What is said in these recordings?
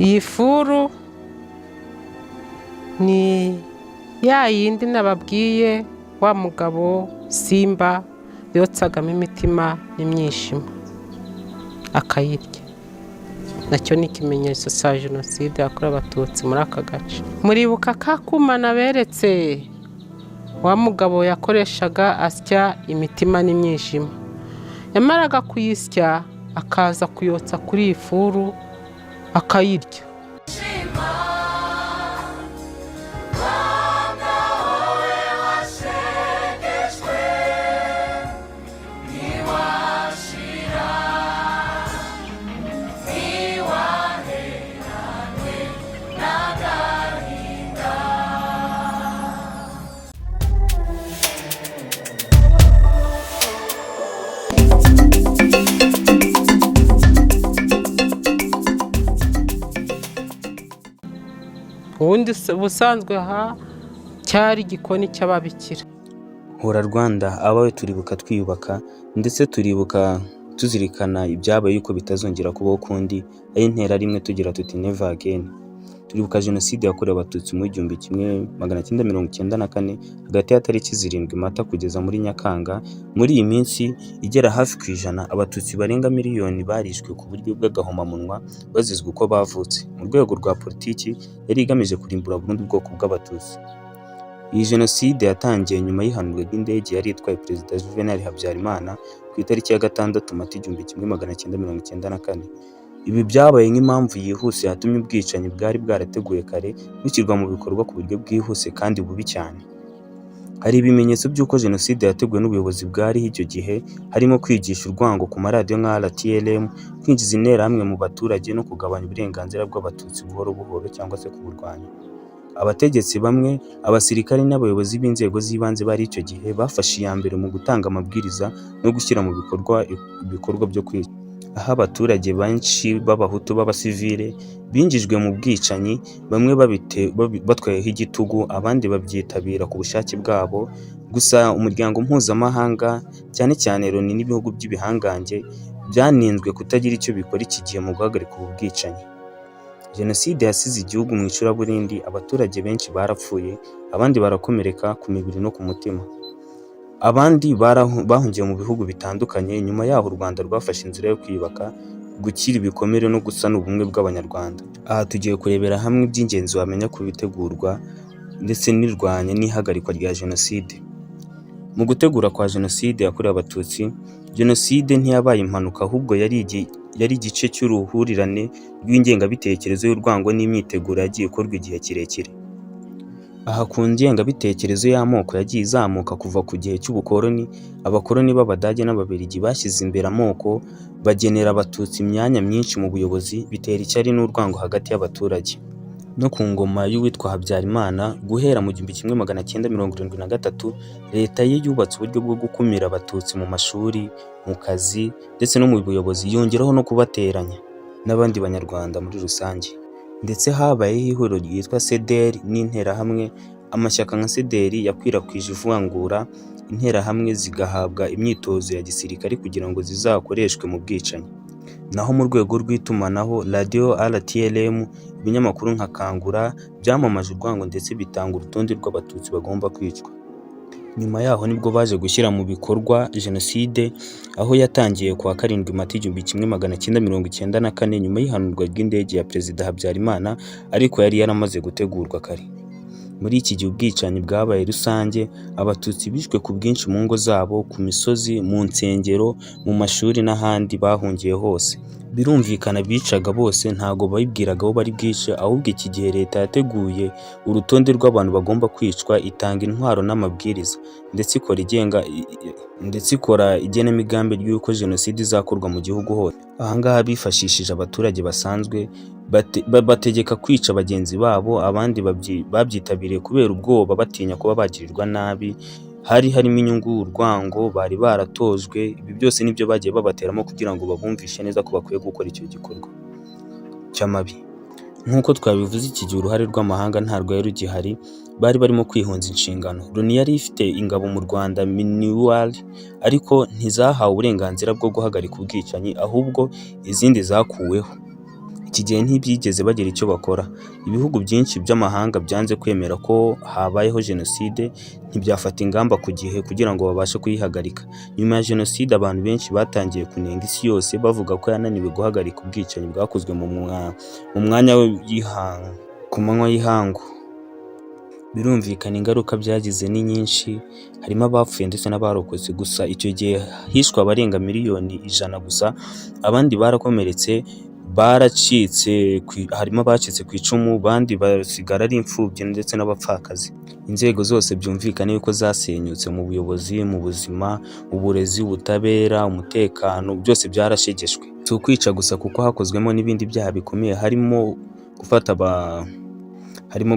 Iyi furu ni ya yindi nababwiye, wa mugabo Simba yotsagamo imitima n'imyishima akayirya. Nacyo ni ikimenyetso cya Jenoside yakorewe Abatutsi muri aka gace. Muribuka ka kuma naberetse wa mugabo yakoreshaga asya imitima n'imyijima? Yamaraga kuyisya akaza kuyotsa kuri iyi furu akayirya. Rwanda, wowe washegeshwe ntiwashira, ntiwaheranwe n'agahinda. Ubundi ubusanzwe aha cyari igikoni cy'ababikira. Hora Rwanda, abawe turibuka twiyubaka, ndetse turibuka tuzirikana ibyabaye yuko bitazongera kubaho ukundi, ari intera rimwe tugira tuti "Never again". Turibuka Jenoside yakorewe Abatutsi mu 1994, hagati ya tariki 7 Mata kugeza muri Nyakanga. Muri iyi minsi igera hafi ku 100, Abatutsi barenga miliyoni barishwe ku buryo bw'agahomamunwa bazizwa uko bavutse, mu rwego rwa politiki yari igamije kurimbura burundu ubwoko bw'Abatutsi. Iyi jenoside yatangiye nyuma y'ihanurwa ry'indege yari itwaye Perezida Juvenal Habyarimana ku itariki ya 6 Mata 1994. Ibi byabaye nk'impamvu yihuse yatumye ubwicanyi bwari bwarateguwe kare bushyirwa mu bikorwa ku buryo bwihuse kandi bubi cyane. Hari ibimenyetso by'uko jenoside yateguwe n'ubuyobozi bwariho icyo gihe, harimo kwigisha urwango ku maradiyo nka RTLM, kwinjiza interahamwe mu baturage no kugabanya uburenganzira bw'Abatutsi buhoro buhoro cyangwa se kuburwanya. Abategetsi bamwe, abasirikari n'abayobozi b'inzego z'ibanze bari icyo gihe bafashe iya mbere mu gutanga amabwiriza no gushyira mu bikorwa ibikorwa byo kwica. Aho abaturage benshi b'Abahutu b'abasivile binjijwe mu bwicanyi, bamwe batwayeho igitugu, abandi babyitabira ku bushake bwabo. Gusa umuryango mpuzamahanga, cyane cyane Loni n'ibihugu by'ibihangange, byaninzwe kutagira icyo bikora iki gihe mu guhagarika ubu bwicanyi. Jenoside yasize igihugu mu icuraburindi, abaturage benshi barapfuye, abandi barakomereka ku mibiri no ku mutima. Abandi bahungiye mu bihugu bitandukanye. Nyuma yaho u Rwanda rwafashe inzira yo kwiyubaka, gukira ibikomere no gusana ubumwe bw'Abanyarwanda. Aha tugiye kurebera hamwe iby'ingenzi wamenya ku bitegurwa ndetse n'irwanya n'ihagarikwa rya jenoside. Mu gutegura kwa Jenoside yakorewe Abatutsi, jenoside ntiyabaye impanuka, ahubwo yari igice cy'uruhurirane rw'ingengabitekerezo y'urwango n'imyiteguro yagiye ikorwa igihe kirekire. Aha ku ngengabitekerezo y'amoko yagiye izamuka kuva ku gihe cy'ubukoloni, abakoloni b'Abadage n'Ababiligi bashyize imbere amoko, bagenera Abatutsi imyanya myinshi mu buyobozi, bitera ishyari n'urwango hagati y'abaturage. No ku ngoma y'uwitwa Habyarimana, guhera mu 1973, leta ye yubatse uburyo bwo gukumira Abatutsi mu mashuri, mu kazi ndetse no mu buyobozi, yongeraho no kubateranya n'abandi Banyarwanda muri rusange. Ndetse habayeho ihuriro ryitwa CDR n'Interahamwe. Amashyaka nka CDR yakwirakwije ivangura, Interahamwe zigahabwa imyitozo ya gisirikare kugira ngo zizakoreshwe mu bwicanyi. Naho mu rwego rw'itumanaho, radiyo RTLM, ibinyamakuru nka Kangura byamamaje urwango ndetse bitanga urutonde rw'Abatutsi bagomba kwicwa. Nyuma yaho nibwo baje gushyira mu bikorwa jenoside, aho yatangiye ku wa 7 Mata 1994, nyuma y'ihanurwa ry'indege ya Perezida Habyarimana, ariko yari yaramaze gutegurwa kare. Muri iki gihe ubwicanyi bwabaye rusange, Abatutsi bishwe ku bwinshi mu ngo zabo, ku misozi, mu nsengero, mu mashuri n'ahandi bahungiye hose. Birumvikana bicaga bose, ntago babibwiraga abo bari bwice, ahubwo iki gihe leta yateguye urutonde rw'abantu bagomba kwicwa, itanga intwaro n'amabwiriza, ndetse ikora igenamigambi ry'uko jenoside izakorwa mu gihugu hose. Aha ngaha bifashishije abaturage basanzwe, bategeka kwica bagenzi babo, abandi babyitabiriye kubera ubwoba, batinya kuba bagirirwa nabi. Hari harimo inyungu, urwango bari baratojwe, ibi byose nibyo bagiye babateramo kugira ngo babumvishe neza ko bakwiye gukora icyo gikorwa cy'amabi. Nk'uko twabivuze, iki gihe uruhare rw'amahanga nta rwari rugihari, bari barimo kwihunza inshingano. Loni yari ifite ingabo mu Rwanda, MINUAR, ariko ntizahawe uburenganzira bwo guhagarika ubwicanyi, ahubwo izindi zakuweho. Iki gihe ntibyigeze bagira icyo bakora. Ibihugu byinshi by'amahanga byanze kwemera ko habayeho jenoside, ntibyafata ingamba ku gihe kugira ngo babashe kuyihagarika. Nyuma ya jenoside abantu benshi batangiye kunenga isi yose, bavuga ko yananiwe guhagarika ubwicanyi bwakozwe mu mwanya ku manywa y'ihangu. Birumvikana ingaruka byagize ni nyinshi, harimo abapfuye ndetse n'abarokotse. Gusa icyo gihe hishwe abarenga miliyoni 100 gusa, abandi barakomeretse, baracitse, harimo abacitse ku icumu, abandi basigara ari imfubyi ndetse n'abapfakazi. Inzego zose byumvikane yuko zasenyutse mu buyobozi, mu buzima, uburezi, ubutabera, umutekano, byose byarashegeshwe. Si ukwica gusa kuko hakozwemo n'ibindi byaha bikomeye, harimo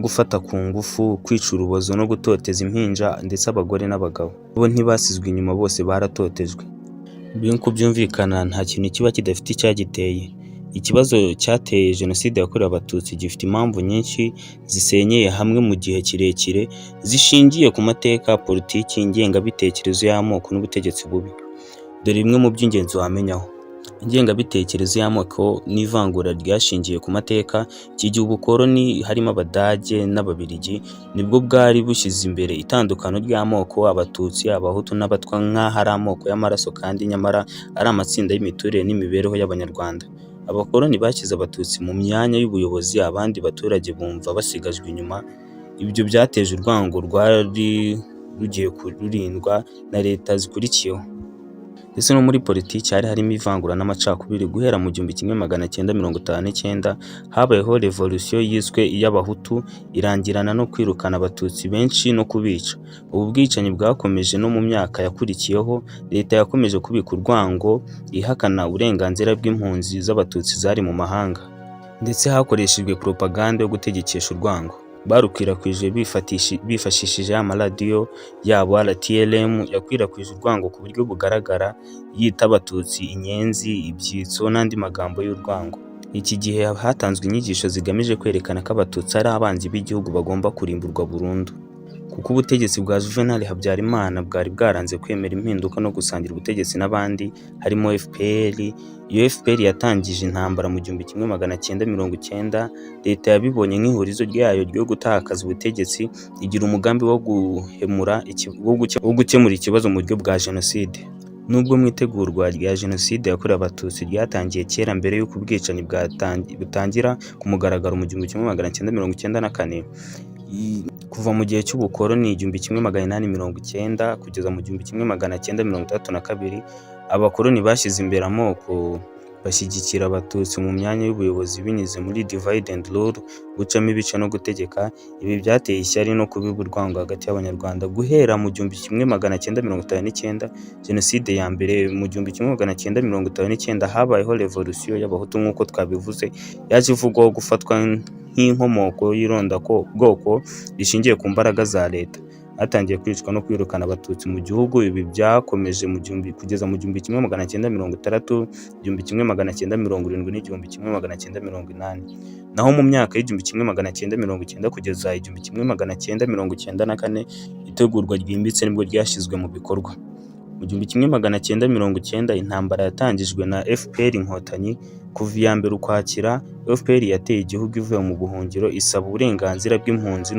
gufata ku ngufu, kwica urubozo no gutoteza impinja ndetse abagore n'abagabo. Bo ntibasizwe inyuma, bose baratotejwe. Nk'uko byumvikana, nta kintu kiba kidafite icyagiteye. Ikibazo cyateye jenoside yakorewe Abatutsi gifite impamvu nyinshi zisenyeye hamwe mu gihe kirekire, zishingiye ku mateka, politiki, ingengabitekerezo y'amoko n'ubutegetsi bubi. Dore bimwe mu by'ingenzi wamenyaho. Ingengabitekerezo y'amoko n'ivangura ryashingiye ku mateka. Iki gihe ubukoloni, harimo Abadage n'Ababiligi, nibwo bwari bushyize imbere itandukano ry'amoko, Abatutsi, Abahutu n'Abatwa, nk'aho ari amoko y'amaraso kandi nyamara ari amatsinda y'imiturire n'imibereho y'Abanyarwanda. Abakoloni bashyize Abatutsi mu myanya y'ubuyobozi, abandi baturage bumva basigajwe inyuma. Ibyo byateje urwango rwari rugiye kurindwa na leta zikurikiyeho. Ndetse no muri politiki hari harimo ivangura n'amacakubiri. Guhera mu 1959 habayeho revolution yiswe iy'Abahutu, irangirana no kwirukana Abatutsi benshi no kubica. Ubu bwicanyi bwakomeje no mu myaka yakurikiyeho. Leta yakomeje kubika urwango, ihakana uburenganzira bw'impunzi z'Abatutsi zari mu mahanga, ndetse hakoreshejwe propaganda yo gutegekesha urwango. Barukwirakwije bifashishije amaradiyo yabo. RTLM yakwirakwije urwango ku buryo bugaragara, yita Abatutsi inyenzi, ibyitso n'andi magambo y'urwango. Iki gihe hatanzwe inyigisho zigamije kwerekana ko Abatutsi ari abanzi b'igihugu bagomba kurimburwa burundu. Kuko ubutegetsi bwa Juvenal Habyarimana bwari bwaranze kwemera impinduka no gusangira ubutegetsi n'abandi, harimo FPR. Iyo FPR yatangije intambara mu 1990. Leta yabibonye nk'ihurizo ryayo ryo gutakaza ubutegetsi, igira umugambi wo gukemura ikibazo mu buryo bwa jenoside. Nubwo mu itegurwa rya jenoside yakorewe Abatutsi ryatangiye kera mbere y'uko ubwicanyi butangira ku mugaragaro mu 1994, kuva mu gihe cy'ubukoloni 1890 kugeza mu 1962, abakoloni bashyize imbere amoko, bashyigikira Abatutsi mu myanya y'ubuyobozi binyuze muri divide and rule, gucamo ibice no gutegeka. Ibi byateye ishyari no kubiba urwango hagati y'Abanyarwanda. Guhera mu 1959, jenoside ya mbere mu 1959, habayeho revolution y'Abahutu nk'uko twabivuze, yaje ivugwaho gufatwa nk'inkomoko y'irondabwoko rishingiye ku mbaraga za leta. Hatangiye kwicwa no kwirukana Abatutsi mu gihugu. Ibi byakomeje mu gihumbi kugeza mu 1960, 1970 n'1980. Naho mu myaka y'1990 kugeza 1994, itegurwa ryimbitse nibwo ryashyizwe mu bikorwa. Mu 1990 intambara yatangijwe na FPR Inkotanyi. Kuva iya mbere Ukwakira, FPR yateye igihugu ivuye mu buhungiro, isaba uburenganzira bw'impunzi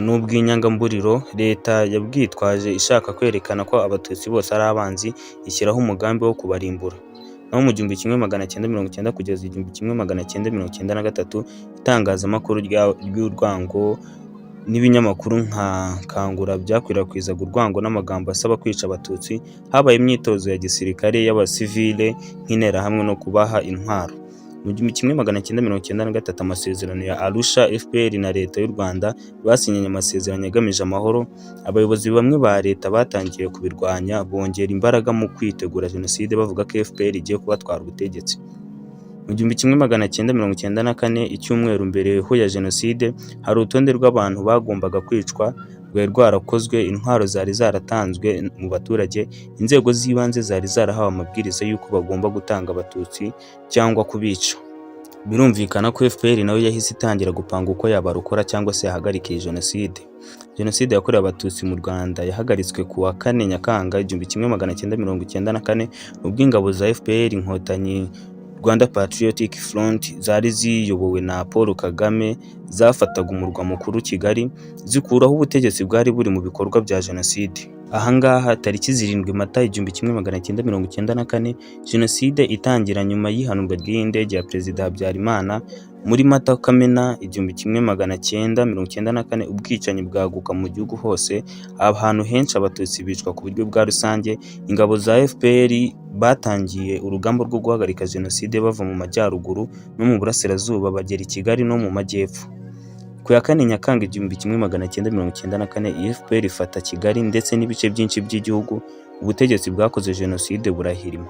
n'ubwinyagamburiro. Leta yabwitwaje ishaka kwerekana ko Abatutsi bose ari abanzi, ishyiraho umugambi wo kubarimbura. Naho mu 1990 kugeza 1993, itangazamakuru ry'urwango n'ibinyamakuru nka Kangura byakwirakwizaga urwango n'amagambo asaba kwica Abatutsi. Habaye imyitozo ya gisirikare y'abasivile nk'Interahamwe no kubaha intwaro. Mu 1993, amasezerano ya Arusha, FPR na Leta y'u Rwanda basinyanye amasezerano agamije amahoro. Abayobozi bamwe ba leta batangiye kubirwanya, bongera imbaraga mu kwitegura jenoside, bavuga ko FPR igiye kubatwara ubutegetsi. Mu 1994, icyumweru mbere ho ya jenoside, hari urutonde rw'abantu bagombaga kwicwa rwari rwarakozwe, intwaro zari zaratanzwe mu baturage, inzego z'ibanze zari zarahawe amabwiriza y'uko bagomba gutanga Abatutsi cyangwa kubica. Birumvikana ko FPR nayo yahise itangira gupanga uko yabarokora cyangwa se yahagarika iyi jenoside. Jenoside yakorewe Abatutsi mu Rwanda yahagaritswe ku wa 4 Nyakanga 1994, ubwo ingabo za FPR Inkotanyi, Rwanda Patriotic Front, zari ziyobowe na Paul Kagame zafataga umurwa mukuru Kigali, zikuraho ubutegetsi bwari buri mu bikorwa bya jenoside. Ahangaha tariki 7 Mata 1994, jenoside itangira nyuma y'ihanurwa ry'iyi ndege ya Perezida Habyarimana. Muri Mata Kamena 1994, ubwicanyi bwaguka mu gihugu hose, ahantu henshi Abatutsi bicwa ku buryo bwa rusange. Ingabo za FPR batangiye urugamba rwo guhagarika jenoside bava mu majyaruguru no mu burasirazuba, bagera i Kigali no mu majyepfo. Ku ya 4 Nyakanga 1994, iyi FPR ifata Kigali ndetse n'ibice byinshi by'igihugu, ubutegetsi bwakoze jenoside burahirima.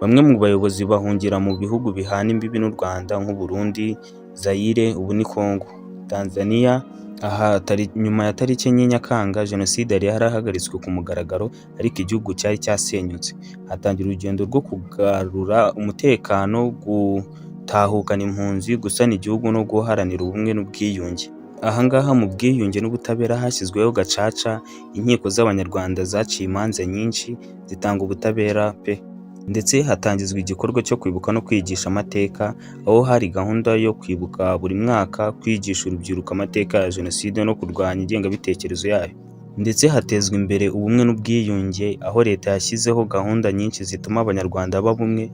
Bamwe mu bayobozi bahungira mu bihugu bihana imbibi n'u Rwanda nk'u Burundi, Zaire ubu ni Congo, Tanzania. Aha nyuma ya tariki 4 Nyakanga, jenoside yari yarahagaritswe ku mugaragaro, ariko igihugu cyari cyasenyutse. Hatangira urugendo rwo kugarura umutekano, gutahukana impunzi, gusana igihugu no guharanira ubumwe n'ubwiyunge. Ahangaha mu bwiyunge n'ubutabera hashyizweho gacaca, inkiko z'Abanyarwanda zaciye imanza nyinshi zitanga ubutabera pe. Ndetse hatangizwa igikorwa cyo kwibuka no kwigisha amateka, aho hari gahunda yo kwibuka buri mwaka, kwigisha urubyiruko amateka ya jenoside no kurwanya ingengabitekerezo yayo. Ndetse hatezwa imbere ubumwe n'ubwiyunge, aho leta yashyizeho gahunda nyinshi zituma Abanyarwanda baba umwe,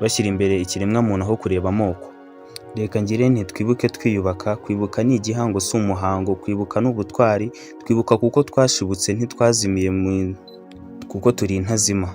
bashyira imbere ikiremwamuntu aho kureba amoko. Reka ngire nti: twibuke twiyubaka. Kwibuka ni igihango, si umuhango. Kwibuka ni ubutwari. Twibuka kuko twashibutse, ntitwazimiye kuko turi intazima.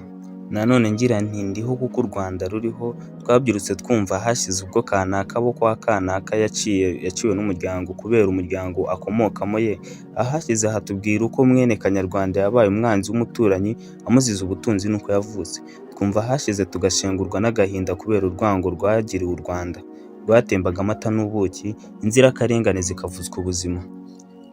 Nanone ngira nti: ndiho kuko u Rwanda ruriho. Twabyirutse twumva hashize ubwo kanaka bo kwa kanaka yaciye yaciwe n'umuryango kubera umuryango akomokamo ye. Ahashize hatubwira uko mwene Kanyarwanda yabaye umwanzi w'umuturanyi amuziza ubutunzi n'uko yavutse. Twumva hashize tugashengurwa n'agahinda kubera urwango rwagiriwe u Rwanda rwatembaga amata n'ubuki, inzirakarengane zikavutswa ubuzima.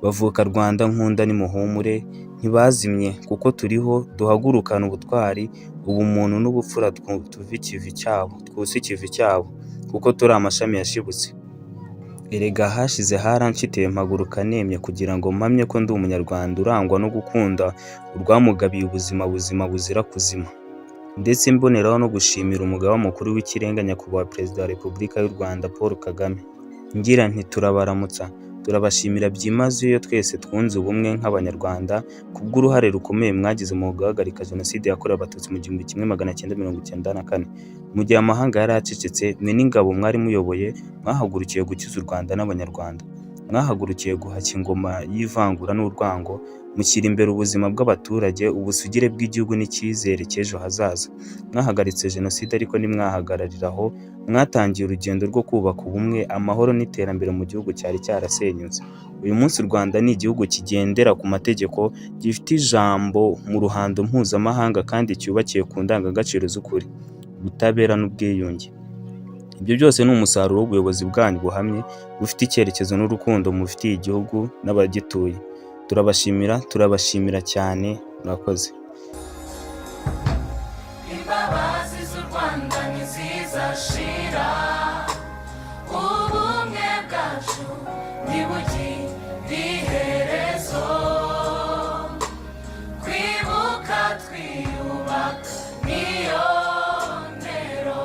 Bavuka Rwanda nkunda, nimuhumure, ntibazimye kuko turiho, duhagurukana ubutwari, ubumuntu n'ubupfura, tuve ikivi cyabo, twuse ikivi cyabo kuko turi amashami yashibutse. Erega ahashize haranshituye, mpaguruka nemye kugira ngo mpamye ko ndi Umunyarwanda urangwa no gukunda urwamugabiye ubuzima buzima buzira kuzima. Ndetse mboneraho no gushimira Umugaba Mukuru w'Ikirenga, Nyakubahwa Perezida wa Repubulika y'u Rwanda Paul Kagame. Ngira nti: turabaramutsa, turabashimira byimazeyo twese twunze ubumwe nk'Abanyarwanda kubw'uruhare rukomeye mwagize mu guhagarika jenoside yakorewe Abatutsi mu 1994. Mu gihe amahanga yari acecetse, mwe n'ingabo mwari muyoboye mwahagurukiye gukiza u Rwanda n'Abanyarwanda. Mwahagurukiye guhashya ingoma y'ivangura n'urwango, mushyira imbere ubuzima bw'abaturage, ubusugire bw'igihugu n'icyizere cy'ejo hazaza. Mwahagaritse jenoside, ariko ntimwahagararira aho, mwatangiye urugendo rwo kubaka ubumwe, amahoro n'iterambere mu gihugu cyari cyarasenyutse. Uyu munsi u Rwanda ni igihugu kigendera ku mategeko, gifite ijambo mu ruhando mpuzamahanga kandi cyubakiye ku ndangagaciro z'ukuri, ubutabera n'ubwiyunge. Ibyo byose ni umusaruro w'ubuyobozi bwanyu buhamye, bufite icyerekezo n'urukundo mufitiye igihugu n'abagituye. Turabashimira, turabashimira cyane, murakoze. Imbabazi z'u Rwanda ntizizashira, ubumwe bwacu ntibugire iherezo. Kwibuka twiyubaka niyo ntero.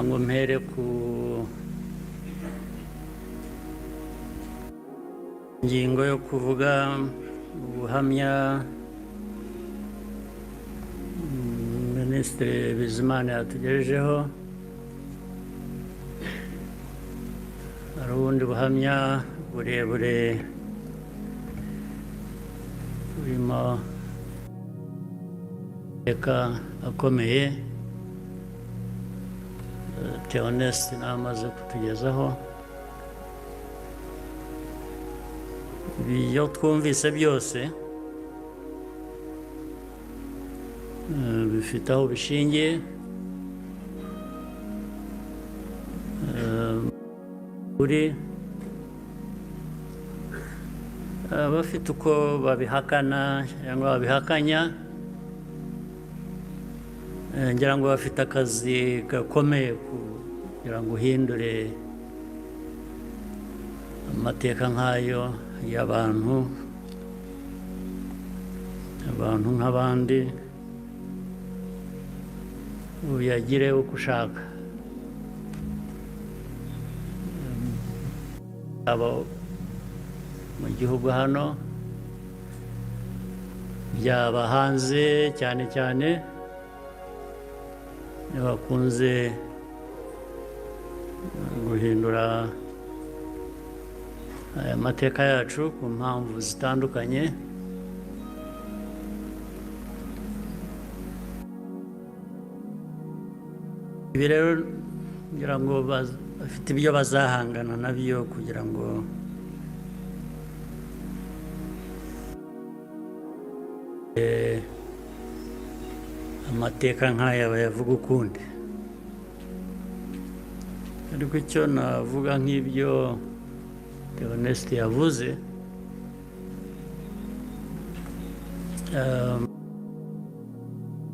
Ngo mpere ku ngingo yo kuvuga ubuhamya Minisitiri Bizimana yatugejejeho. Hari ubundi buhamya burebure burimo amateka akomeye Theoneste nawe amaze kutugezaho. Ibyo twumvise byose bifite aho bishingiye, kuri Abafite uko babihakana cyangwa babihakanya, ngira ngo bafite akazi gakomeye kugira ngo uhindure amateka nk'ayo y'abantu, abantu nk'abandi, uyagire uko ushaka. Abo mu gihugu hano, byaba hanze, cyane cyane bakunze guhindura aya mateka yacu ku mpamvu zitandukanye. Ibi rero ngira ngo bafite ibyo bazahangana nabyo kugira ngo amateka nk'aya bayavuga ukundi. Ariko icyo navuga nk'ibyo Theoneste yavuze,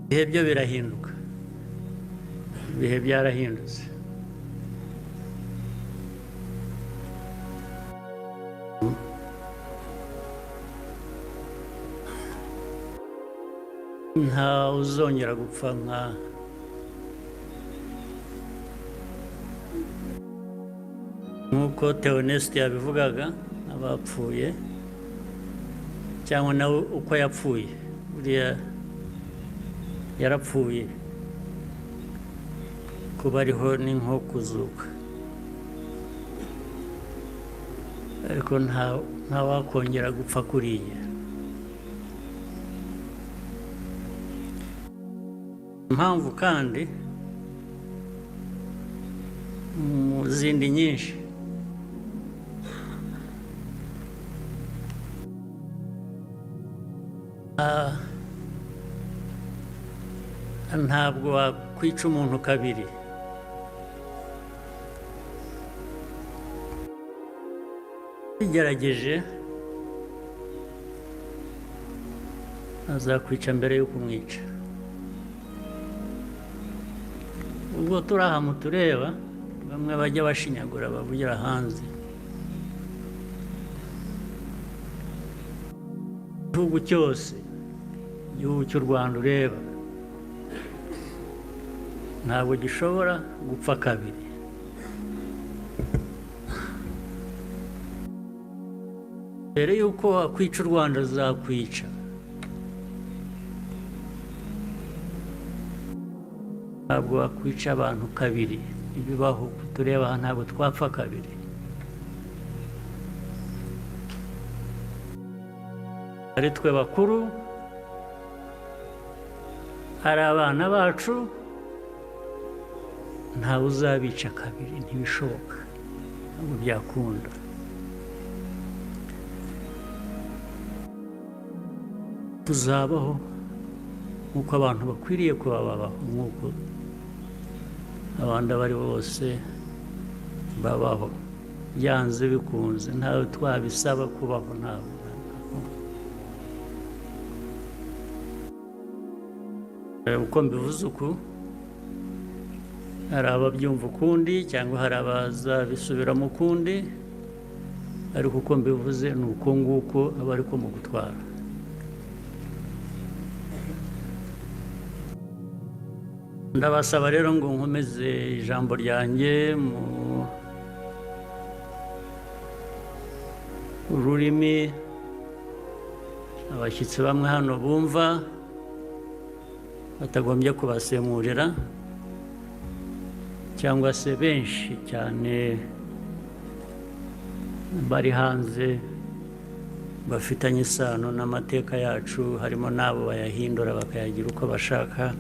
ibihe byo birahinduka, ibihe byarahindutse. Nta uzongera gupfa nka nk'uko Theoneste yabivugaga, abapfuye cyangwa nawe uko yapfuye. Buriya yarapfuye, kuba ariho ni nko kuzuka, ariko nta wakongera gupfa kuriya. Impamvu kandi mu zindi nyinshi, ntabwo wakwica umuntu kabiri. Bigerageje azakwica mbere yo kumwica. Ubwo turi aha mutureba, bamwe bajya bashinyagura bavugira hanze, igihugu cyose, igihugu cy'u Rwanda ureba, ntabwo gishobora gupfa kabiri. Mbere y'uko wakwica u Rwanda ruzakwica. Ntabwo wakwica abantu kabiri, ibibaho tureba aha, ntabwo twapfa kabiri. Ari twe bakuru, ari abana bacu, ntawe uzabica kabiri, ntibishoboka, ntabwo byakunda. Tuzabaho nk'uko abantu bakwiriye kuba babaho, nk'uko abandi abo ari bo bose babaho, byanze bikunze. Ntawe twabisaba kubaho, ntabwo. Uko mbivuze uku, hari ababyumva ukundi cyangwa hari abazabisubiramo ukundi, ariko uko mbivuze ni uko nguko aba ariko mu gutwara. Ndabasaba rero ngo nkomeze ijambo ryanjye mu rurimi abashyitsi bamwe hano bumva batagombye kubasemurira, cyangwa se benshi cyane bari hanze bafitanye isano n'amateka yacu, harimo n'abo bayahindura bakayagira uko bashaka.